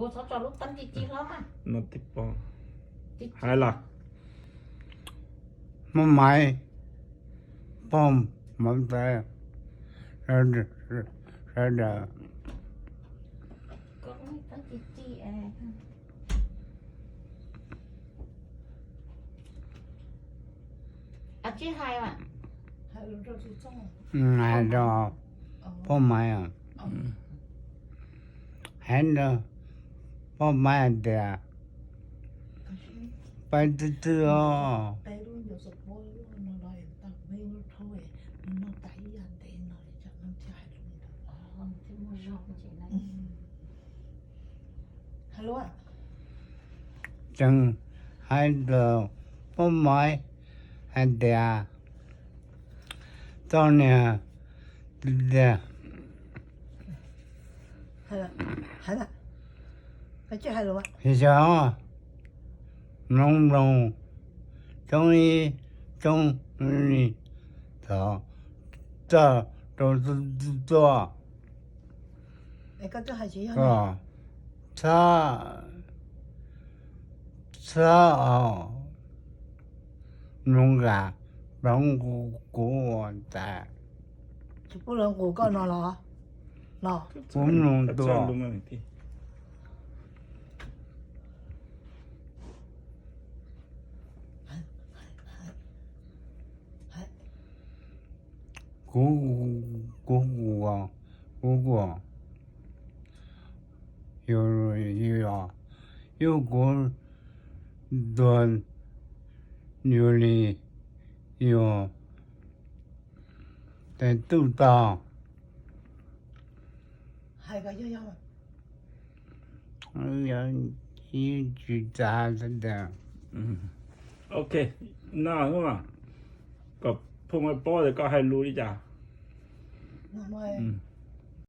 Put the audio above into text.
Kuv txhob tso lub teeb ci ci hlob mas. No tib pog. Hais los. Muaj Maiv, pog Maiv Ntxawm, sawv daws. Teeb ci ci. Hais rau pog Maiv, hais rau pog Maiv hais tias, peb twb twb os. Tseem hais rau pog Maiv hais tias, txoj niag tiag, xyov, mloog mloog, coob ib coob li, thov txog rau txuj txuaj, kom txhob, txhob mloog nqa, mloog kuv ua ntxhais. Kuv mloog tuaj. Kuv, kuv, kuv, kuv, yog kuv tuag, yog li, yog tes tub tog. Tsis txav. Ok, no, kom phooj ywg paub tias koj hais lus li cas.